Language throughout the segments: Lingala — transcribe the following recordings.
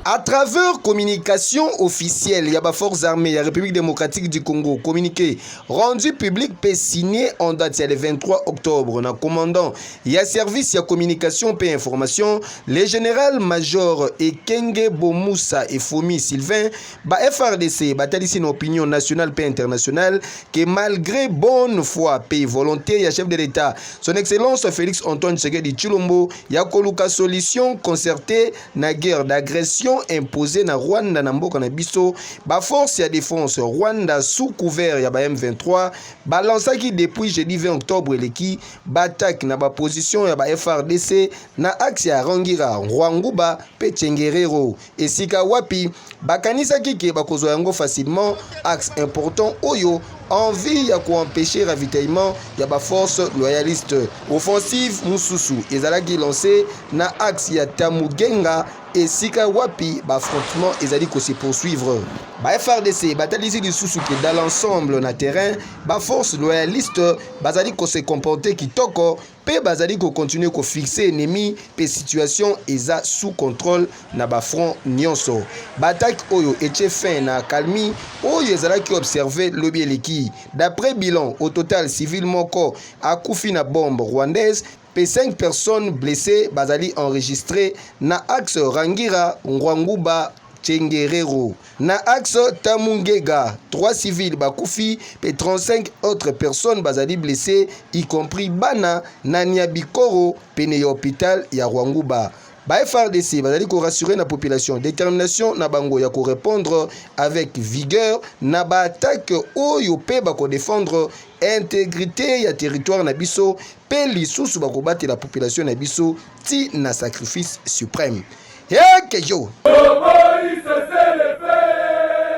À travers communication officielle ya ba forces armées ya République démocratique du Congo, communiqué rendu public pe signé en date ya le 23 octobre na commandant ya service ya communication pe information, le général major Ekenge Bomusa Efomi Sylvain, ba FARDC batalisi na opinion nationale pe internationale que malgré bonne foi pe volonté ya chef de l'État, son excellence Félix Antoine Tshisekedi Tshilombo, ya koluka solution concertée na guerre d'agression imposée na Rwanda na mboka na biso, ba force ya défense Rwanda sous couvert ya ba M23 balansaki depuis jeudi 20 octobre eleki baattaque na baposition ya ba FARDC na axe ya Rangira, Rwanguba pe Tchengerero, esika wapi bakanisaki ke bakozwa yango facilement, axe important oyo en vue ya koempêcher ravitaillement ya baforce loyaliste. Offensive mosusu ezalaki lancé na axe ya Tamugenga, esika wapi baaffrontement ezali kose poursuivre. Ba FARDC batalisi lisusu ke dans l'ensemble na terrain, baforce loyaliste bazali kose comporter kitoko mpe bazali kocontinuer kofixe ennemi, mpe situation eza sous contrôle na bafront nyonso. Baattaque oyo etie fin na accalmie oyo ezalaki observé lobi eleki. D'après bilan au total, civil moko akufi na bombe rwandaise mpe 5 personnes blessées bazali enregistré na axe Rangira, Ngwanguba, Tchengerero. Na axe Tamungega, 3 civils bakufi mpe 35 autres personnes bazali blessées, y compris bana, na Niabikoro, pene ya hôpital ya Rwanguba. Ba FARDC bazali korassurer na population détermination na bango ya korépondre avec vigueur na baattaque oyo, mpe bakodéfendre intégrité ya territoire na biso, mpe lisusu bakobatela population na biso ti na sacrifice suprême. Ekeyo. Toboyi cessez-le-feu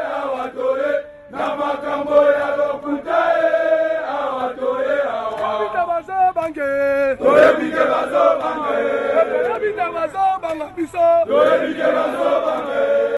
awa, toye na makambo ya lokuta e awa, toye awa. Bita bazobange. Toyebi ke bazobange. Bita bazobanga biso. Toyebi ke bazobange.